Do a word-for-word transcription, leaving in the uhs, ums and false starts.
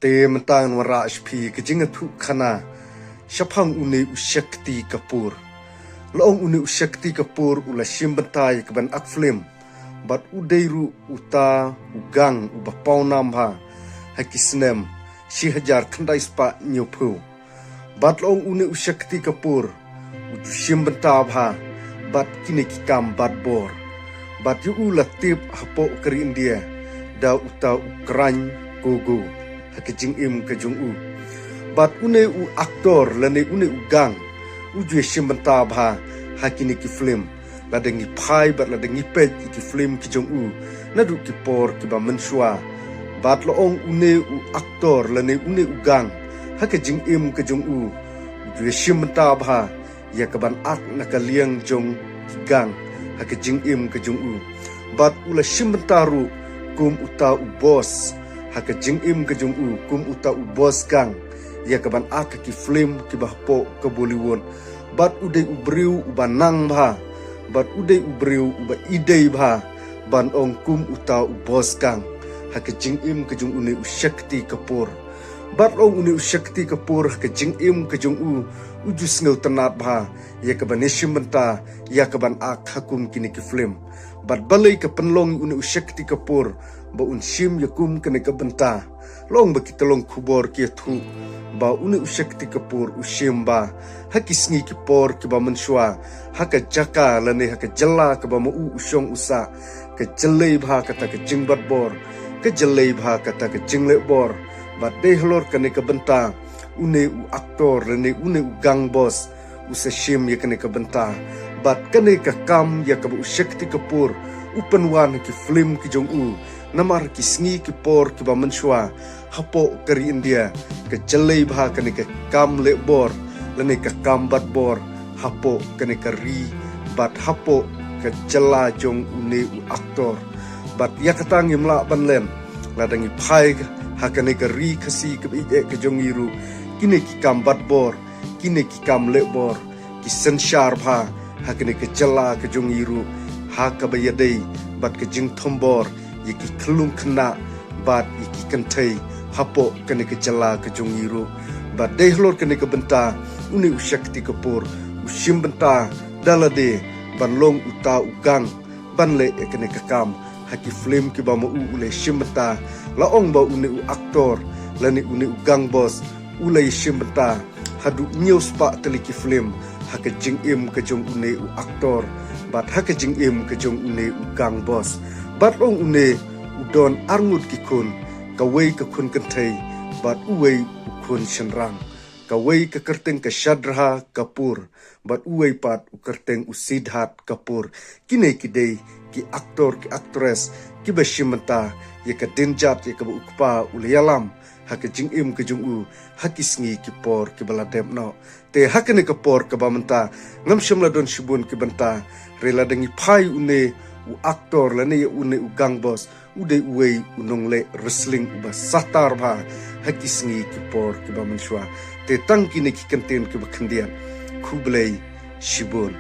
Te mynta ngan wanrah sha phi ka jingïathuhkhana shaphang une u Shakti Kapoor. La ong une u Shakti Kapoor u la shim bynta ïa ka ban ak film. Bad u dei ruh uta u gang uba pawnam bha ha ki snem shi hajar khyndai spah hynñiewphew. Bad la ong une u Shakti Kapoor u ju shim bynta bha bad kine ki kam batbor. Bad ïa u la tip hapoh ka ri India da uta u Karan Khanna ha ka jingim ka jong u. Bad une u actor lane une u gang u ju shim bynta bha ha kine ki film. Lada ngi phai bad lada ngi peit ïa ki film ki jong u naduh ki por kiba mynshuwa. Bad la ong une u actor lane une u gang ha ka jingim ka jong u u ju shim bynta bha ïa ka ban ak na ka liang jong ki gang ha ka jingim ka jong u. Bad u la shim bynta ruh kum uta u boss ha ka jingim ka jong u, kum uta u boss gang ïa ka ban ak ha ki film kiba hapoh ka Bollywood. Bad u dei u briew uba nang bha, bad u dei u briew uba ïeit bha ban ong kum uta u boss gang ha ka jingim ka jong une u Shakti Kapoor. Bad la ong une u Shakti Kapoor ha ka jingim ka jong u u ju sngewtynnat bha ïa ka ban ïa shim bynta ïa ka ban ak ha kum kine ki film. Bad balei ka pynlong une u Shakti Kapoor ba un shim ïa kum kane ka bynta? La ong ba ki tyllong khubor ki ïathuh ba une u Shakti Kapoor u shim bha ha ki sngi ki por kiba mynshuwa ha ka jaka lane ha ka jylla kaba ma u u shong u sah, ka jyllei bha kata ka jingbatbor, ka jyllei bha kata ka jingleh bor. Bad dei halor kane ka bynta une u actor lane une u gang boss u sa shim ïa kane ka bynta. Bad kane ka kam ïa kaba u Shakti Kapoor u pynwan ha ki film ki jong u namar ki sngi ki por kiba mynshuwa hapoh ka ri India ka jyllei bha kane ka kam leh bor lane ka kam batbor hapoh kane ka ri bad hapoh ka jylla jong une u actor. Bad ïa kata ngim lah ban len, lada ngi phai ha kane ka ri Khasi kaba ïeit ka jong ngi ruh, kine ki kam batbor, kine ki kam leh bor ki synshar bha ha kane ka jylla ka jong ngi ruh ha kaba ïadei bad ka jingthombor ïa ki khyllung khynnah bad ïa ki kynthei hapoh kane ka jylla ka jong ngi ruh. Bad dei halor kane ka bynta une u Shakti Kapoor u shim bynta da lade ban long uta u gang ban leh ïa kane ka kam ha ki film kiba ma u u la shim bynta. La ong ba une u actor lane une u gang boss u la shim bynta haduh hynñiew spah tylli ki film ha ka jingim ka jong une u actor bad ha ka jingim ka jong une u gang boss. Bad la ong une u don arngut ki khun, kawei ka khun kynthei bad uwei u khun shynrang. Kawei ka kyrteng ka Shraddha Kapoor bad uwei pat u kyrteng u Siddharth Kapoor. Kine ki dei ki actor ki actress kiba shim bynta ïa ka dienjat ïa kaba u kpa u la ïalam ha ka jingim ka jong u ha ki sngi ki por kiba la dep noh. Te ha kane ka por kaba mynta ngam shym la don shibun ki bynta, re lada ngi phai une u actor lane ïa une u gang boss u dei uwei u nongleh wrestling uba satar bha ha ki sngi ki por kiba mynshuwa. Te tang kine ki kyntien kiba khyndiat. Khublei shibun.